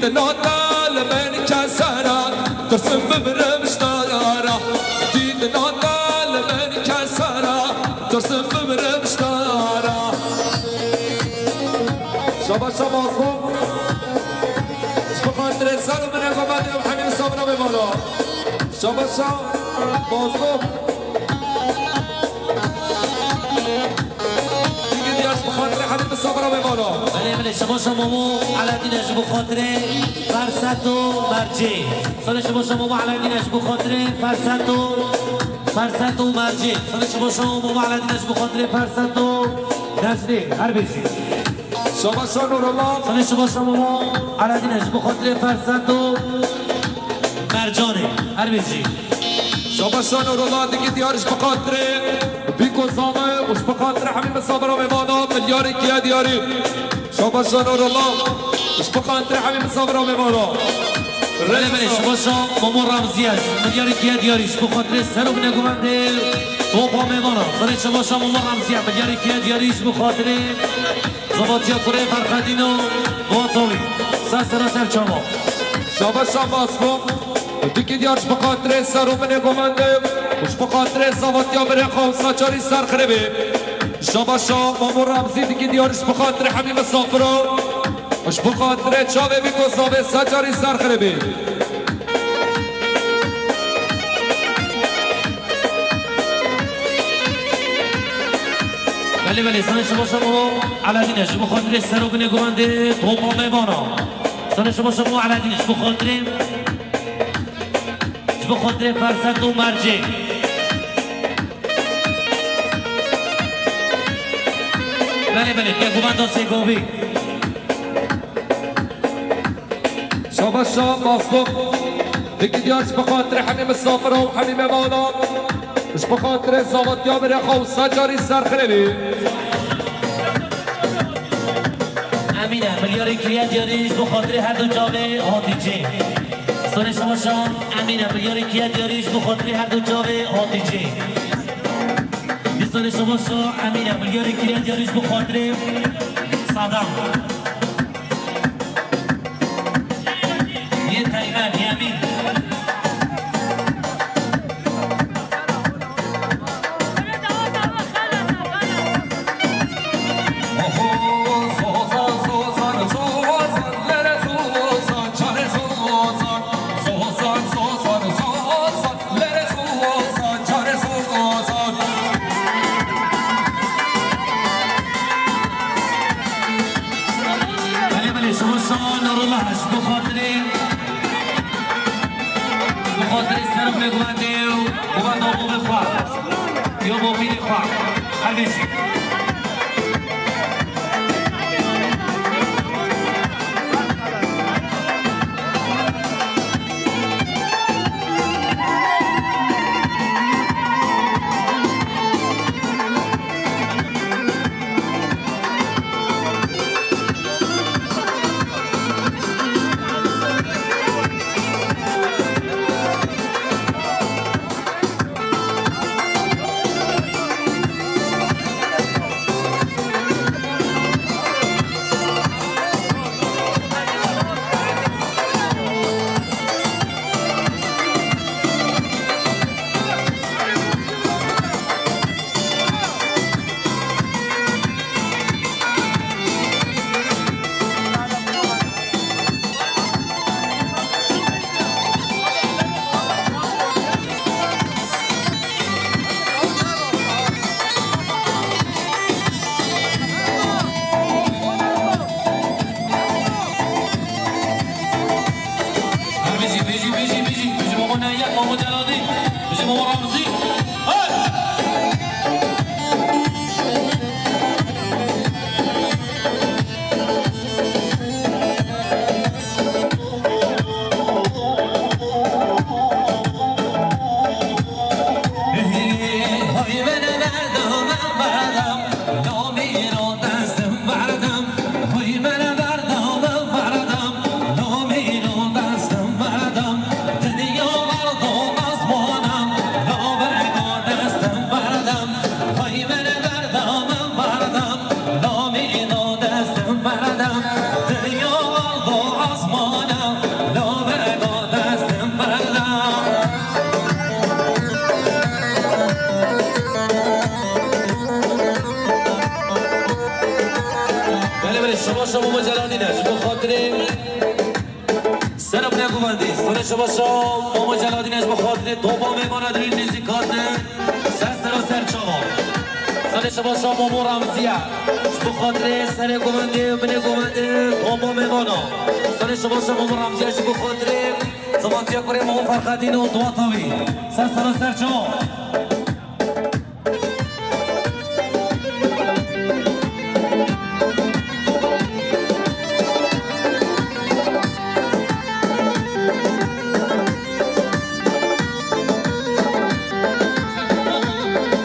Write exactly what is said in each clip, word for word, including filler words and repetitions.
Nate li min kesera, tirsim bimirim ji te re. Dît nate li min kesera, tirsim bimirim ji te re. Şabaşa mazlum. Ji bo xatirê ser û binê Gomendê û hemî misafira mêvana. Şabaşa mazlum. Dîkî diyar ji bo xatirê hemî misafira mêvana. Belê, belê, şabaşa Momo Eladîn e ji bo xatirê Ferset û Mercê. Serê şabaşa Momo Eladîn e ji bo xatirê Ferset û, Ferset û Mercê. Serê şabaşa Momo Eladîn e ji bo xatirê Ferset û Neclê. Her bijî. Şabaşa Nurullah. Serê şabaşa Momo Eladîn e ji bo xatirê Ferset û Mercanê. Her bijî. Şabaşa Nurullah, dîkî diyar ji bo xatirê Bîko Zame û ji bo xatirê hemî misafira mêvana, milyarê kiye diyarî. Şabaşa Nurullah, ji bo xatirê hemî misafira mêvana. Belê, belê, şabaşa Momo Remzî ye, milyarê kiye diyarî ji bo xatirê ser û binê Gomendê, topa mêvana. Serê şabaşa Momo Remzî ye, milyarê kiye diyarî ji bo xatirê Zavatiya kurê Ferxedîn û Watawî. Ser sera ser çava. Şabaşa mazlum. Dîkî diyar ji bo xatirê ser û binê Gomendê û ji bo xatirê Zavatiya birê xwe û Saçarî ser xirê bê. Şabaşa Momo Remzî, dîkî diyar ji bo xatirê hemî misafira. Ji bo xatirê çavê Bîko Zavê Saçarî ser xirê bê. Belê, belê, serê şabaşa Momo Eladîn e ji bo xatirê ser û binê Gomendê, topa mêvana. Serê şabaşa Momo Eladîn e ji bo xatirê, ji bo xatirê Ferset û Mercê. Belê, belê, ke Gomenda Sêgavî. Şabaşa mazlum. Dîkî diyar ji bo xatirê hemî misafira û hemî mêvana. Ji bo xatirê Zavatiya birê xwe û Saçarî ser xirê bê. Emîne, milyarê kiye diyarî ji bo xatirê her du çavê Hatîcê. Serê şabaşa Emîne, milyarê kiye diyarî ji bo xatirê her du çavê Hatîcê. Serê şabaşa Emîne, milyarê kiye diyarî ji bo xatirê Sadam. Yê Teymel, Yemîn. Belê, belê, şabaşa Nurullah, ji bo xatirê, bi xatirê ser û binê Gomendê û Gomenda Momo xwe. Yo Momo xwe. Her bijî. Her bijî, bijî, bijî, bijî, bijî Momo Neyek, Momo Celalî, bijî Momo Remzî. Hey! Şebaşa Mamo Celadîn ji bo xatirê topa mêvana dilî nêzîk hatin. Ser sera ser çava. Sanê şebaşa Mamo Remziye. Ji bo xatirê serê govendê, binê govendê, topa mêvana. Sanê şebaşa Mamo Remziye ji bo xatirê zivatiya kurê Mamo Ferxedîn û duwata wî. Ser sera ser çava.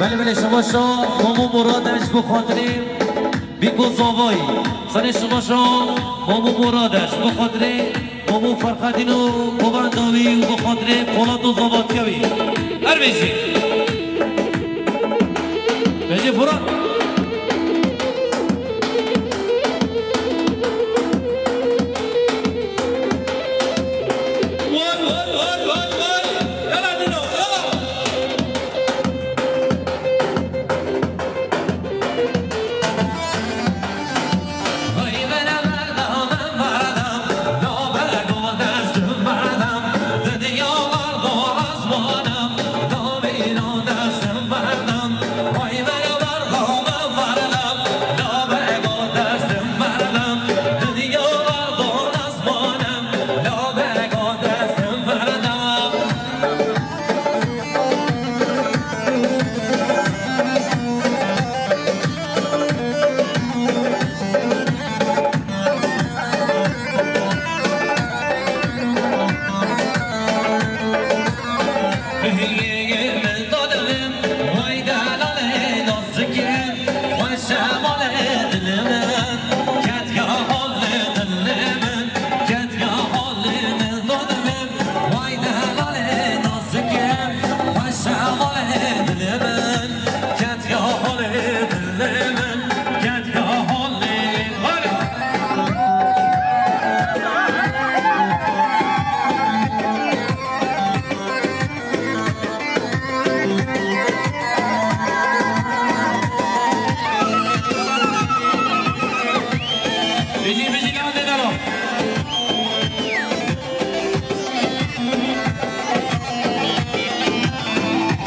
Belê, belê, şebaşa Mamo Murad e ji bo xatirê Bîko Zavayî. Sanê şebaşa Mamo Murad e ji bo xatirê Mamo Ferxedîn û govenda wî û bi xatirê Polat û zavatiya wî. Her bêjî. Bêjî Furat. Vay, vay, vay, vay, vay. Yala Dino, yala. Bijî, bijî, lewendê dalo.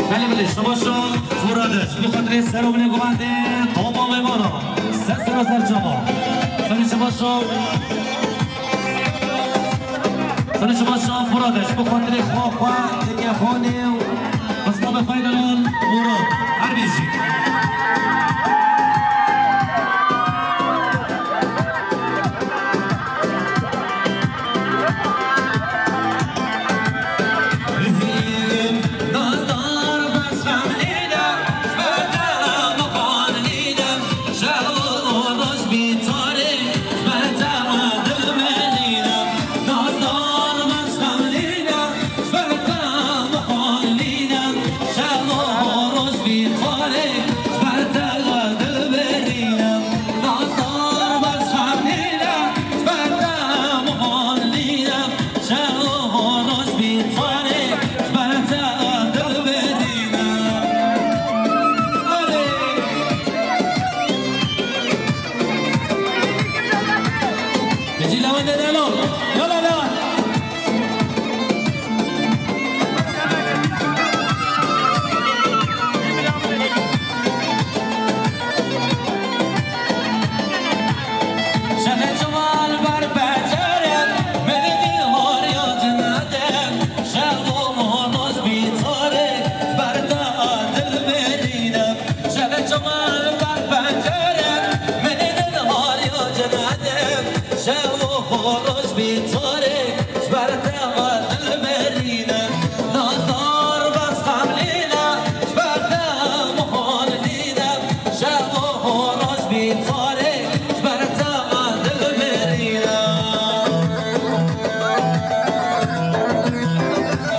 Belê, belê, şebaşa Furad e, ji bo xatirê serokê govendê, topa mêvana. Ser sera ser çava. Sanê şebaşa, sanê şebaşa Furad e, ji bo xatirê xwe, xwe, Tirkiye xanê û pismamê xwe delal Murad. Her bêjî.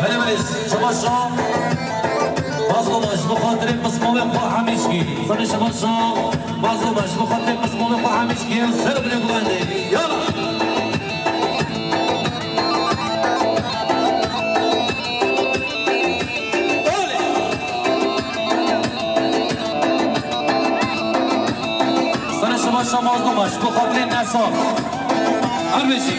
Belê, belê, şebaşa Mazlûm e, ji bo xatirê pismamê xwe hemîşkî. Sanê şebaşa Mazlûm e, ji bo xatirê pismamê xwe hemîşkî. Ser binê guhende. Yala. Olê. Sanê şebaşa Mazlûm e, ji bo xatirê Nesar. Her bêjî.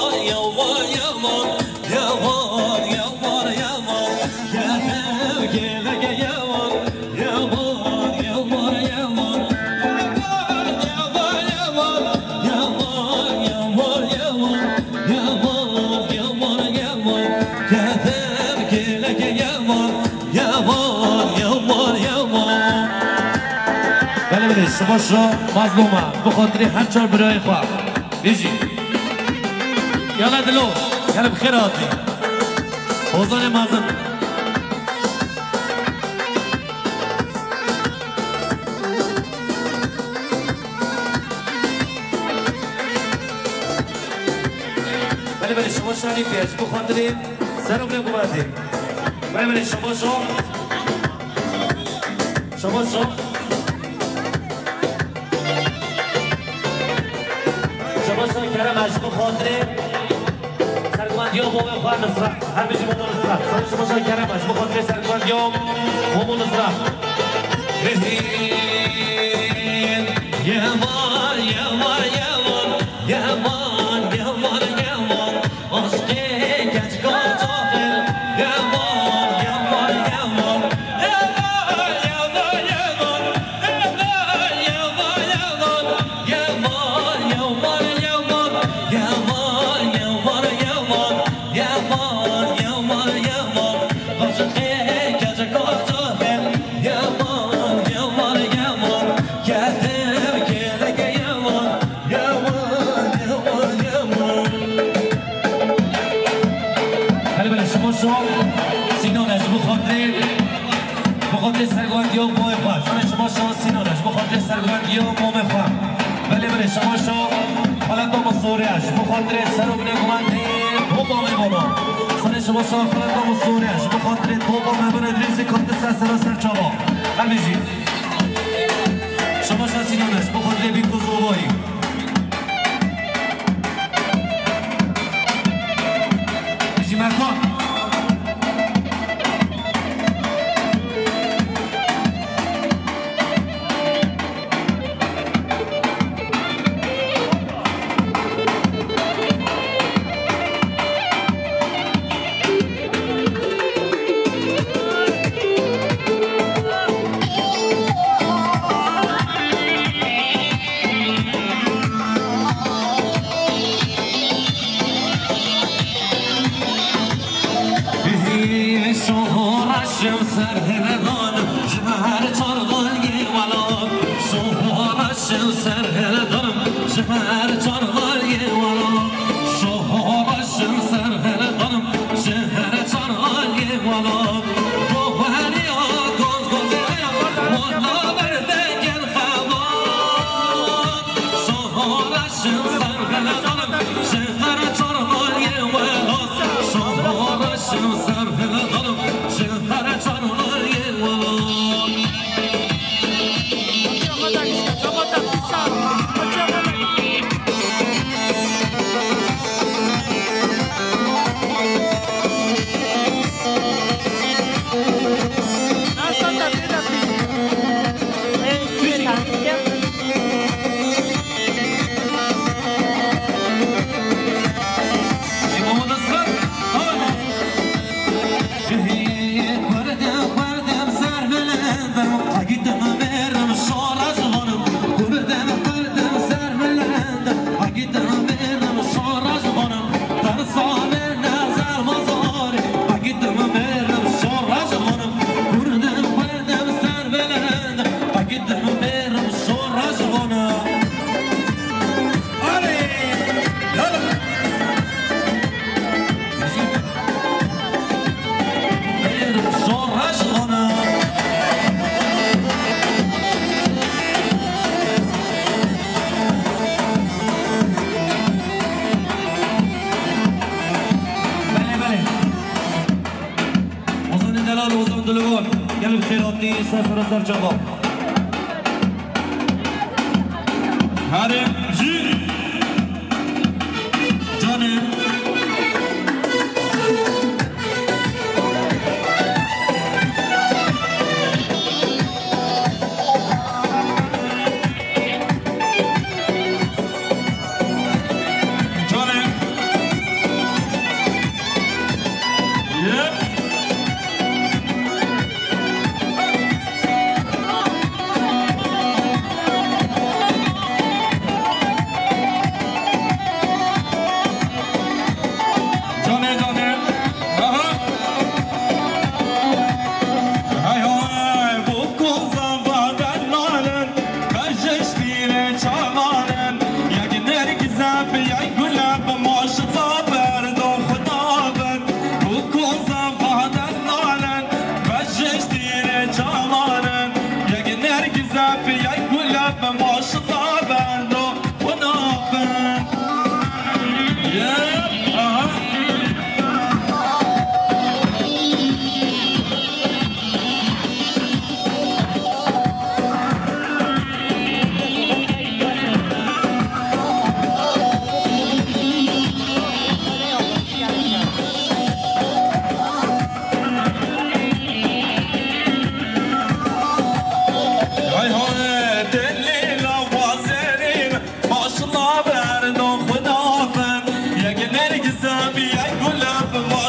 Belê, belê, şima şo mazlûma, bi xatirê her çar birayê xwe. Bijî. Yala dilo, yala bi xêr hatî. Hozanê mezin. Belê, belê, şima şanî fêr, ji bo xatirê serokê guvatê. Belê, belê, şima şo. Şima şo. Şima şo kerem e, ji bo xatirê serguvendiya Momo xwe Nusret. Her bijî Momo Nusret. Şima şo kerem e, ji bo xatirê serguvendiya Momo Nusret. Hizîn, yeman, yeman, yeman, yeman, yeman, yeman. Aşkê keçika çaxê, yeman, yeman, yeman. Yeman, yeman, yeman. Yeman, yeman, yeman. Yeman, yeman, yeman. Yeman, yeman, yeman. Aşkê keçika çaxê, yeman, yeman, yeman. Ketim kêleke yeman. Yaman, yaman, yaman. Belê, belê, şima şo Sînan e, ji bo xatirê, bo xatirê serguvendiya Momo xwe. Sona şima şo Sînan e, ji bo xatirê serguvendiya Momo xwe. Belê, belê, şima şo Xaleta Misûrê e, ji bo xatirê serokê guvatê topa mêvana. Sona şima şo Xaleta Misûrê e, ji bo xatirê topa mêvana dirêjî kate ser sera ser çava. Her bijî. Şima şo Sînan e, ji bo xatirê bîk û zovarî. Ji me ka. Şohora şev ser heledan, ji her çar dalgê wela. Şohora şev ser heledan, ji her çar dalgê wela. Şohora şev ser heledan, ji her çar dalgê wela. Roheriya goz gozê ya, wela berdeken xebat. Şohora şev ser heledan, ji her çar dalgê wela. Şohora şev ser heledan, ji her çar dalgê wela. Belê, belê. Ozanê delal, Ozan Dilovan. Gelin xêr hatî, ser sera ser çava. Herê jî. Canê.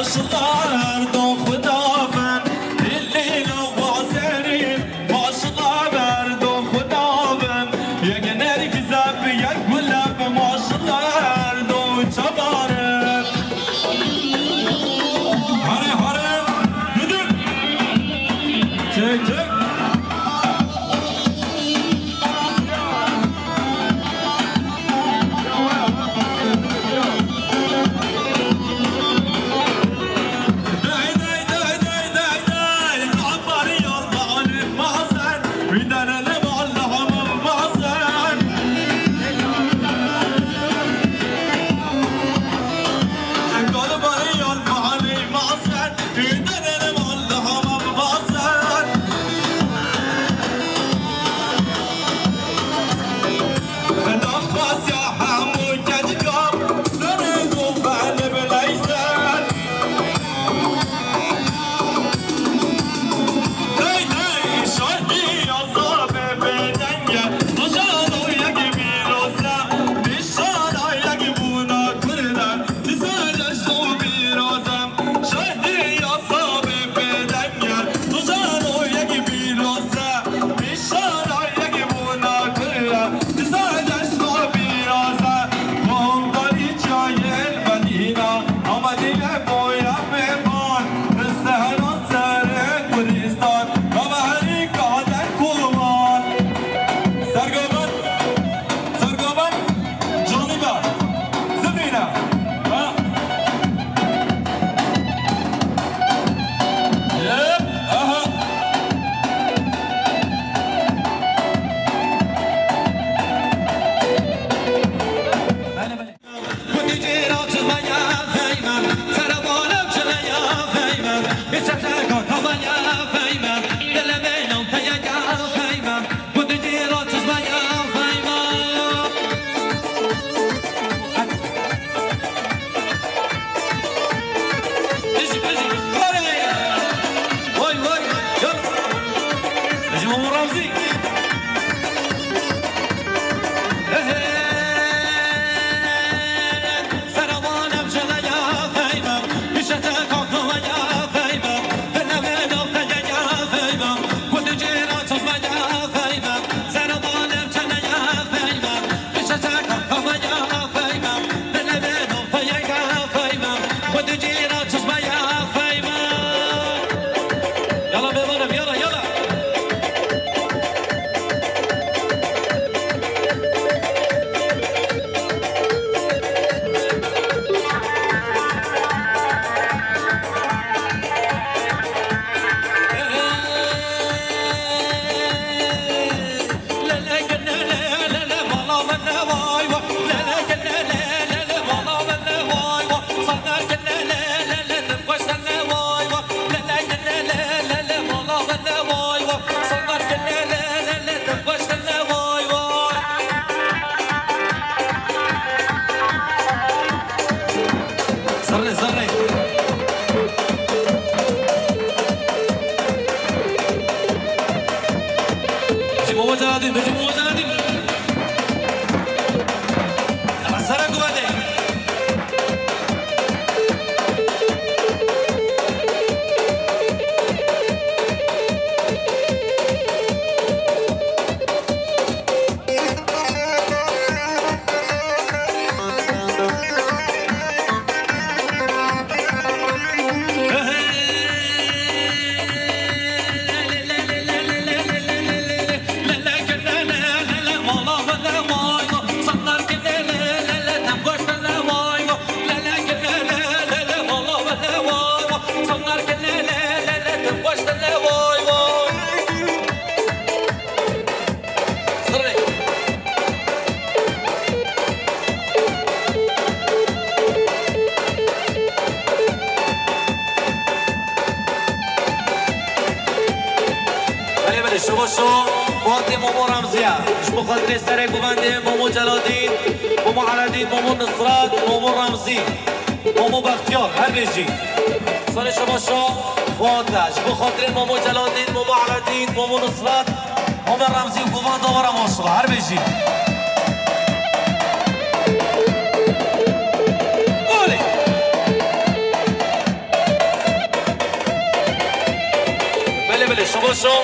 Maşallah Erdo Xuda bin, Lîlî lo wazerî. Maşallah Erdo Xuda bin, yek nergize bi yek gule bi. Maşallah Erdo çabarin. Hare hare, düdük. Çek çek. Sergovan, Canî be. Zimrîne. Ha. Yep. Aha. Belê, belê. Vay vay. Yalla. Ecim Omar Ramzi. Hey, hey. Yalla, mêvanim, yalla, yalla. Zirrê, zirrê. Ji bo Celadîn, ji bo Celadîn. Sera guvendê. Belê, belê, şoba şo, Fatê Momo Remziye. Ji bo xatirê serê guvendê Momo Celadîn, Momo Eladîn, Momo Nusrat, Momo Remzî. Momo Bextiyar, her bêjî. Serê şoba şo, Fuat e. Ji bo xatirê Momo Celadîn, Momo Eladîn, Momo Nusrat, Momo Remzî û Guvan Dawara, maşallah, her bêjî. Olê! Şo.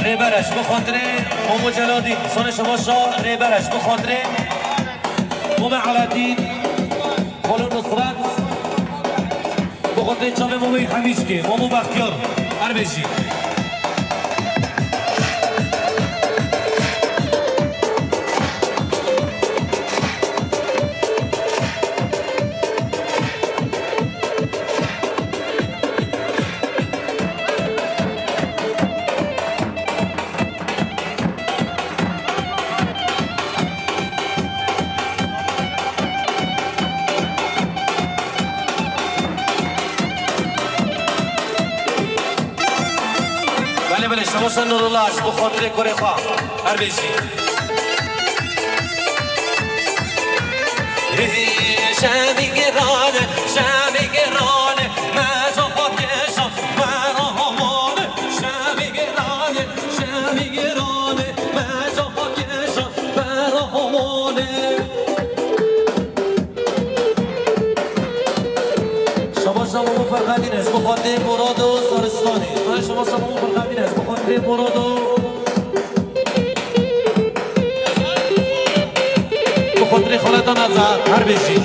Rêbereş bi xatirê Momo Celadîn. Sonê şima şa rêbereş bi xatirê Momo Eladîn. Xalo Nusret. Bi xatirê çavê Momo Hemîşkê. Momo Bextiyar. Her bêjî. Belê, belê, şemoşa Nurullah, ji bo xatirê kurê xwe. Her bêjî. Şevî giran e, şevî giran e, me zafat kêşan, me rahaman e. Şevî giran e, şevî giran e, me zafat kêşan, me rahaman e. Şaba şaba bo Ferqadîn e, ji bo xatirê Murado Saristanê. Şaba şaba bo Ferqadîn e, ji bo xatirê Murado. Bi xatirê xaleta Neza, her bêjî.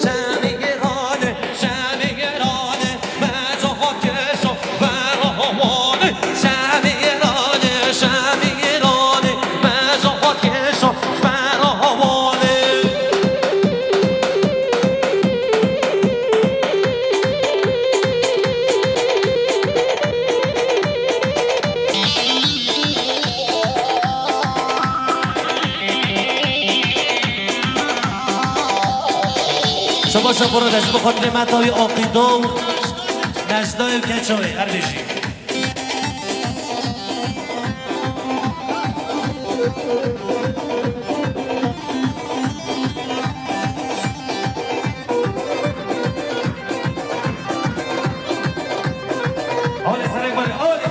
Şevî giran e, şevî giran e, me zafat kêşan, me rahaman e. Şevî giran e, şevî giran e, me zafat kêşan, me rahaman e. Şaba şafora de ji bo xatirê me tawî Aqîda û Necda û Keçawê her bêjî. Olê serek balê, olê.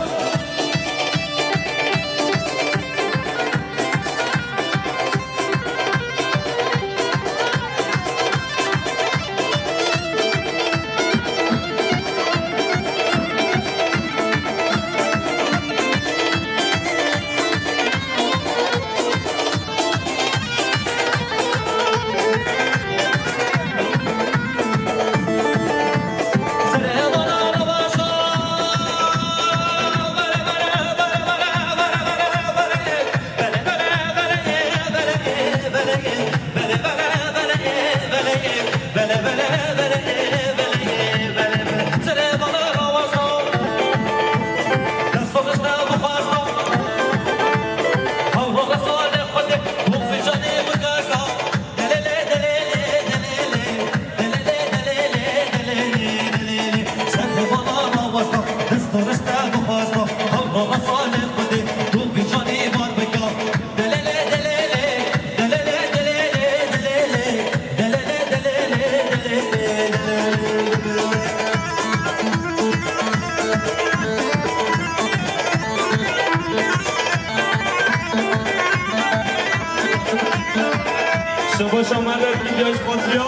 Şebaşa me re kî diyaş patriya.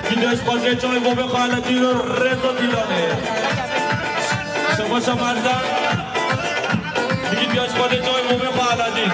Kî diyaş patriya çay bobe xaletî ro rezo dîlanê. Şebaşa me re. Dikî diyaş patriya çay bobe xaletî.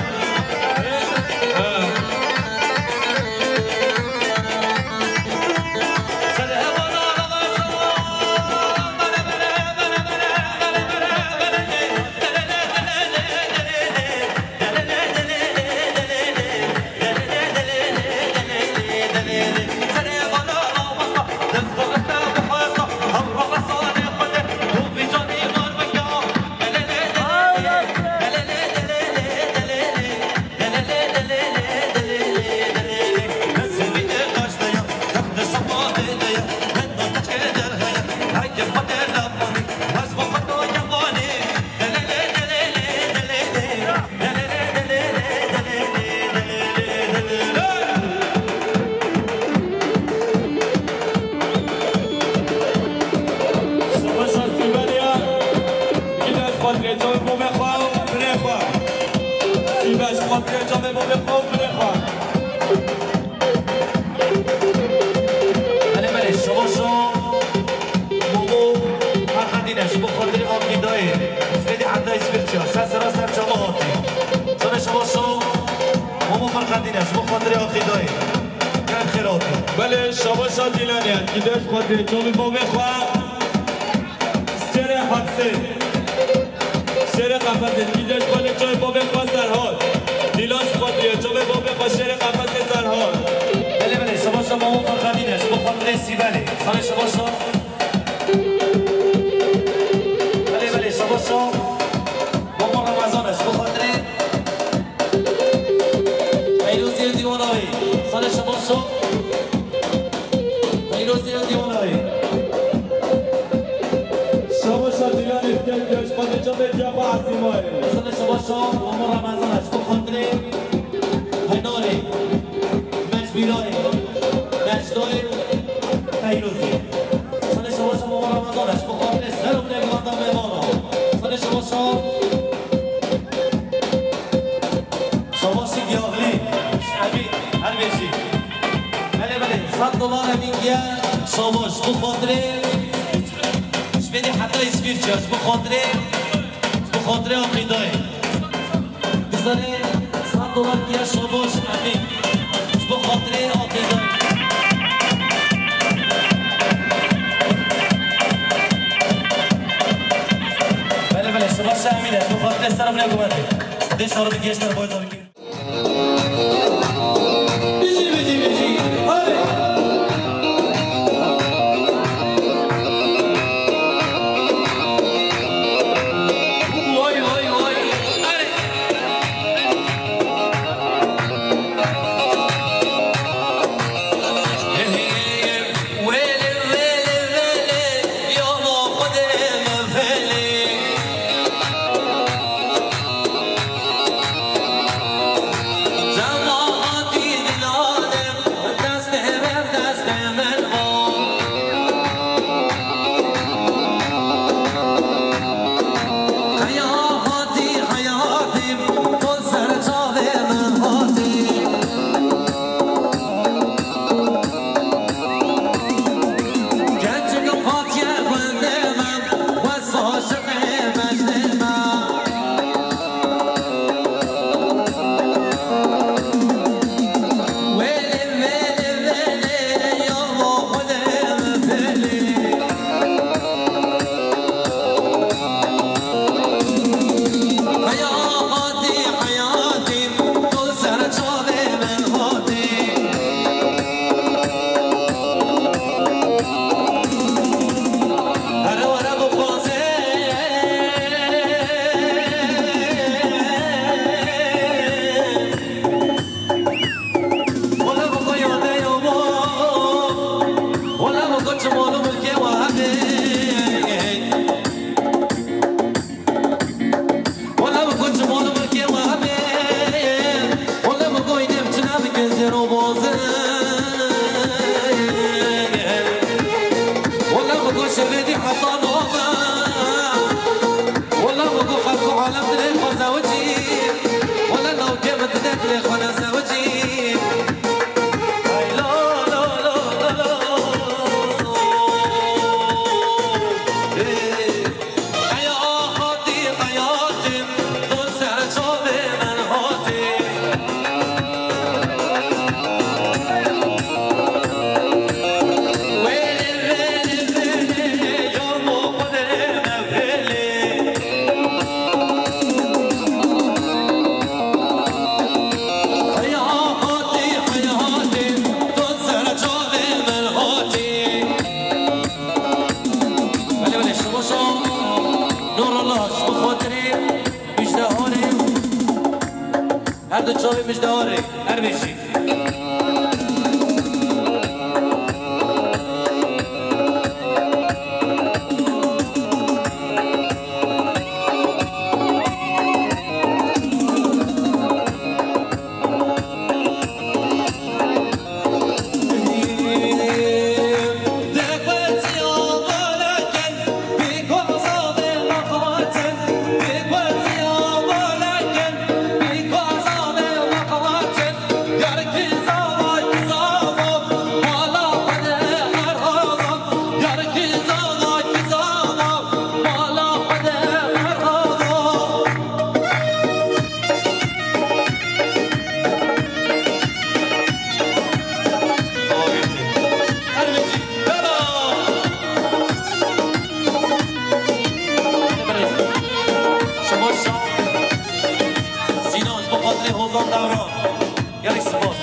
Dîlan ji Xwediyê, çavê bavê xwe. Şêrê Hepsê. Şêrê Qefesê. Dîlan ji Xwediyê, çavê bavê xwe Serhat. Dîlan ji Xwediyê, çavê bavê xwe Şêrê Qefesê Serhat. Belê, belê, şabaş e, mamo Ferhadîne, ji bo xatirê Sîbelê. Salê şabaş e. Belê, belê, şabaş e. Mamo Remezan e, ji bo xatirê Feyrozê Dîwanawê. Salê şabaş e. Feyrozê Dîwanawê. Şabaş e Dîlanê Diyar, Diyar, ji xatirê çavê Diyar xwe Ezîmayê. Salê şabaş e, mamo Remezan e, ji bo xatirê Henarê, Mecbîrayê, Necdayê, Feyrozê. Salê şabaş e, mamo Remezan e, ji bo xatirê ser û binê gulanda mêvana. Salê şabaş e. Şabaşî Giyaxlî, Emîn, her bêjî. Belê, belê, sed dolar Emîn giya, şabaş, ji bo xatirê, ji vê dê heta îsvîrçe, ji bo xatirê, ji bo xatirê aqîdayê. Bizanê, sed dolar giya, şabaş, Emîn, ji bo xatirê aqîdayê. Belê, belê, şabaş Emîn e, ji bo xatirê ser û binê gumetê. Dê şarî digihîşte boy zarokî. Belê, belê, şabaş e. Nurullah, ji bo xatirê Mijdeharê. Her du çavê Mijdeharê. Her bêjî. Davran. Gelek spas.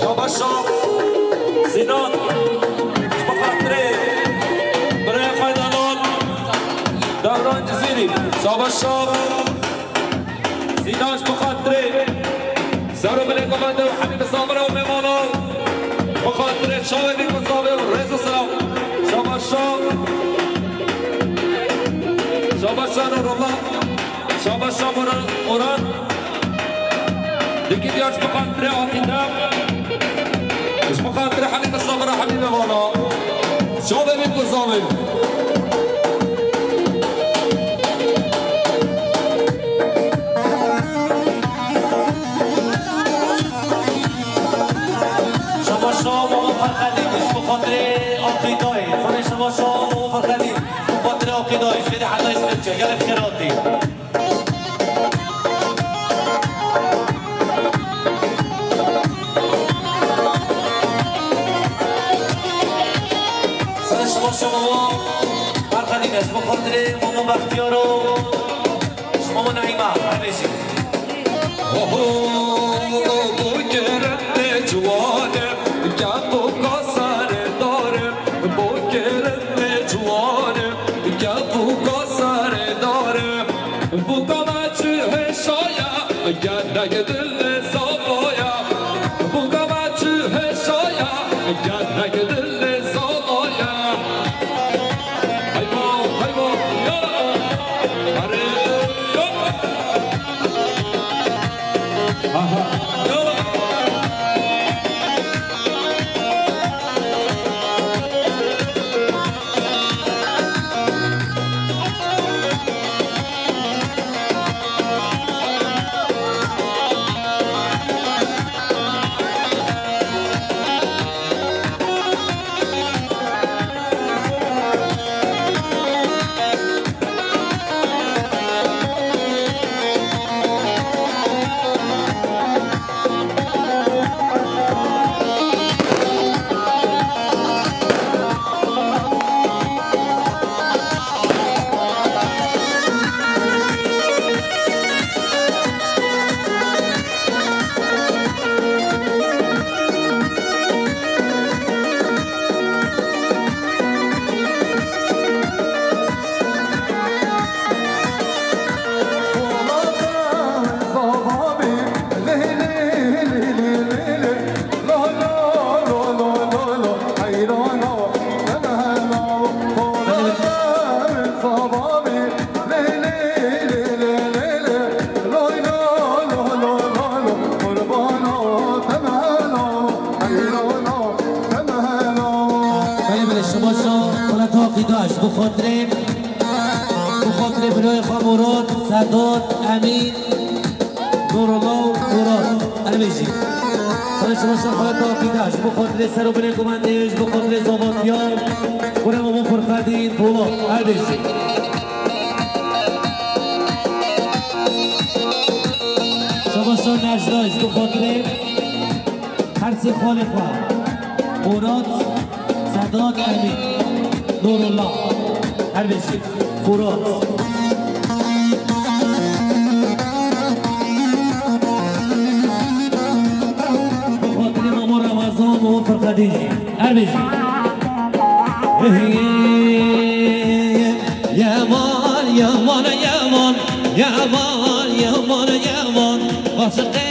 Şabaş şax. Sinan, ji bo xatirê birayê xwe danan Dewran Cizîrî. Şabaş şax. Sinan, ji bo xatirê ser û binê komandê û Hemî Misafir û mêvanan, ji bo xatirê çavê Bîk û Zavê û rêz û silav. Şabaş şax. Şabaş şax Nûrullah. Şabaş şax Murat Orhan. Dikî diyar ji bo xatirê Aqîde. Ji bo xatirê Hemî Misafir û Hemî mêvanan. Çavê Bîk û Zavê. Şabaş şax Mamo Ferxedîn, ji bo xatirê Aqîdayê. Ferê şabaş şax Mamo Ferxedîn, ji bo xatirê Aqîdayê. Jêrê heta Îsveçya, gelek xêr hatî. Serê şabaş şax Mamo Ferxedîn, ji bo xatirê Mamo Bextiyar û ji Mamo Neîma, her bijî. Oho, bu kerem ne ciwane, gel bu kasare dare, bu kerem ne ciwane, gel bu kasare dare, bu kamaçı heşaya, gel ne gidin ne sabaya, bu kamaçı heşaya, gel ne gidin ne sabaya. Hayvan, hayvan, ya. Arı, ya. Aha, ya. Belê, belê, şabaş şax, xelet Aqîda, ji bo xatirê, bo xatirê birayê xwe Murat, Sedat, Emîn, Nurullah û Murat. Erbêjî. Serê şabaş şax, xelet Aqîda, ji bo xatirê ser û binê komandê, ji bo xatirê zavatiya, kurê Mamo Ferxedîn Polat. Erbêjî. Şabaş şax Necda, ji bo xatirê her sê xalê xwe. Murat, Sedat, Emîn, Nurullah. Erbêjî. Furat. Bi xatirê Mamo Remezan û Ferxedîn jî. Erbêjî. Yaman, yaman, yaman, yaman, yaman, yaman. Aşiqê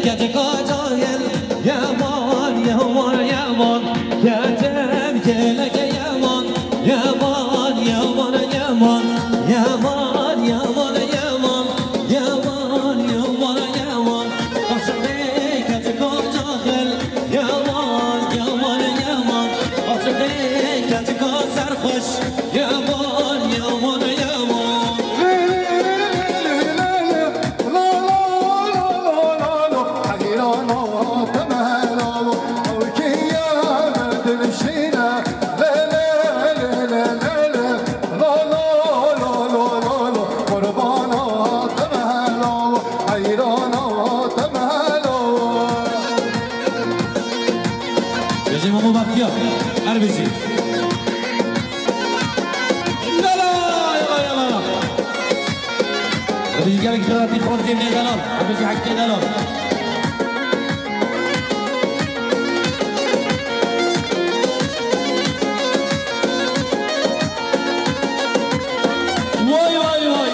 keçika cahil. Yaman, yaman, yaman. Keçim geleke yaman. Yaman, yaman, yaman. Yaman, yaman, yaman. Yaman, yaman, yaman. Aşiqê keçika cahil. Xweş, yaman, yaman, yaman. Bêjî Memo Bahtiyar, her bijî. Yala, yala, yala. Her bijî gelek şeratî xortî nê delal. Her bijî hekkê delal. Vay, vay, vay.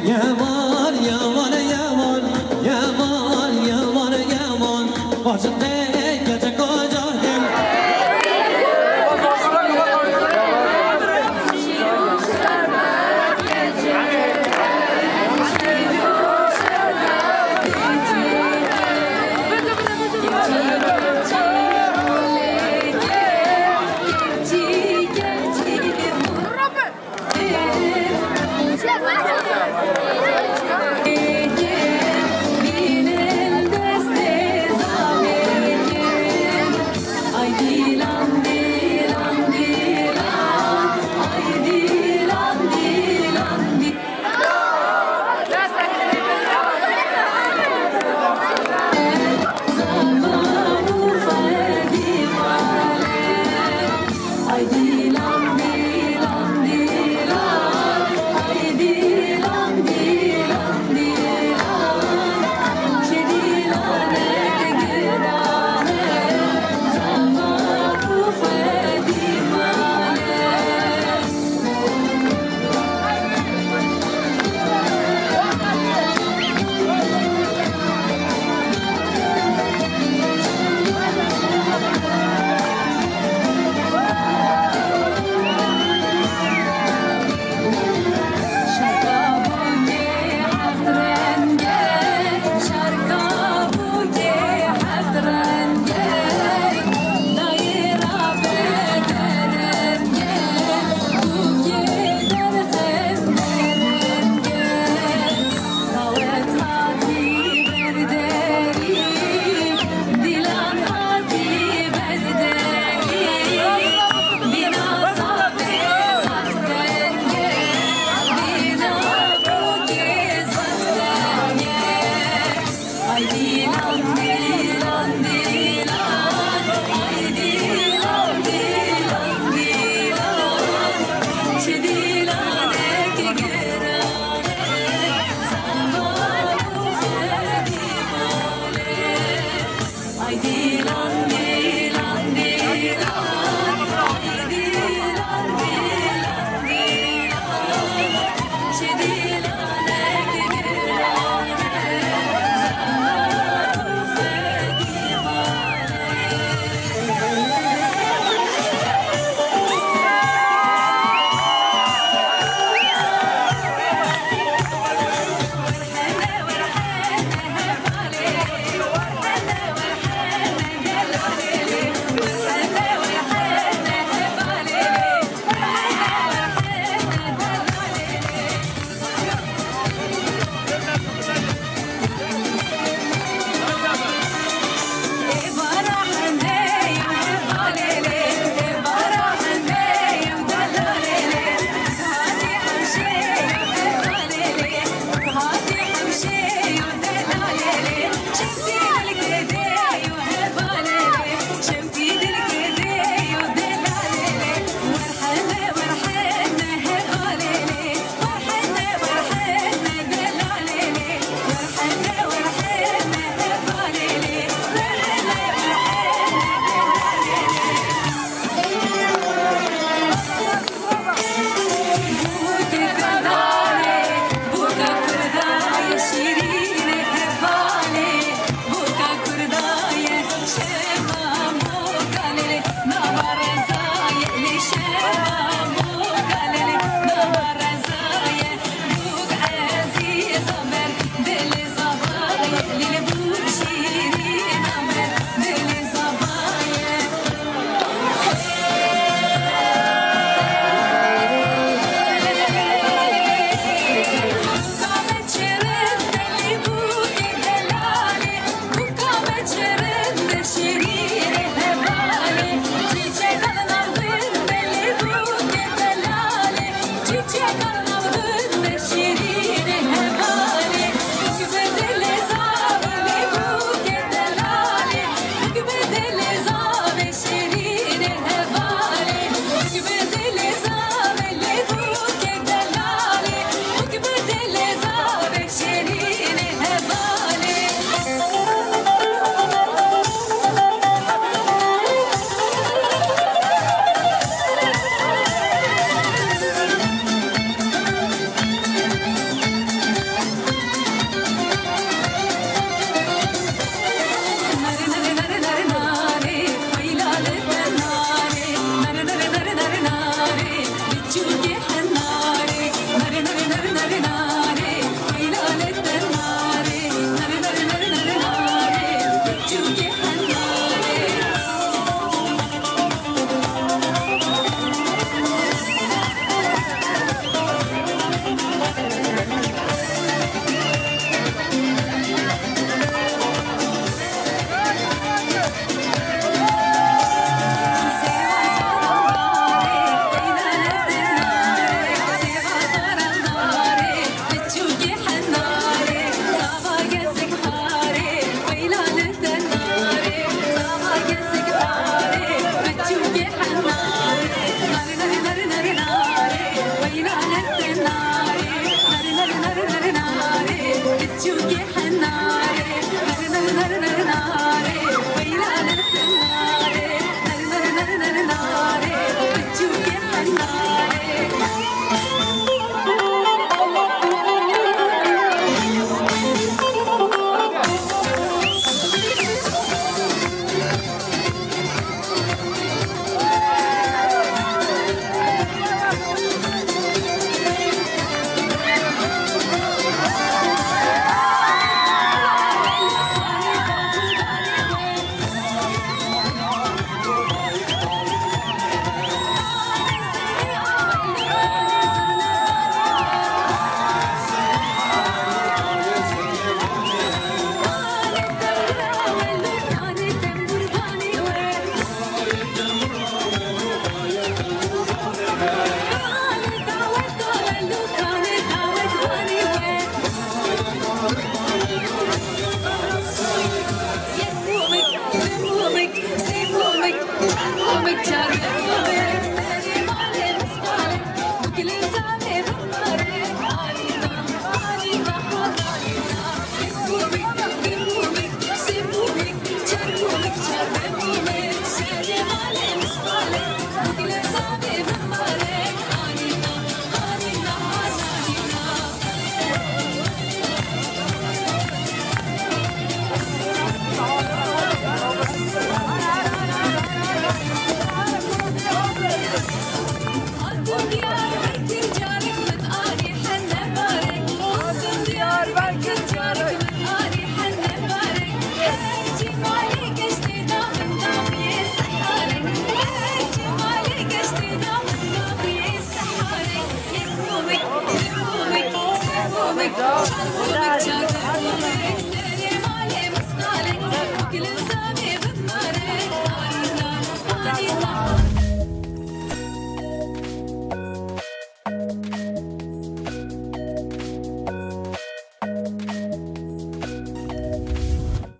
Yaman, yaman, yaman, yaman, yaman, yaman, yaman. Aşık ne gece koca hem.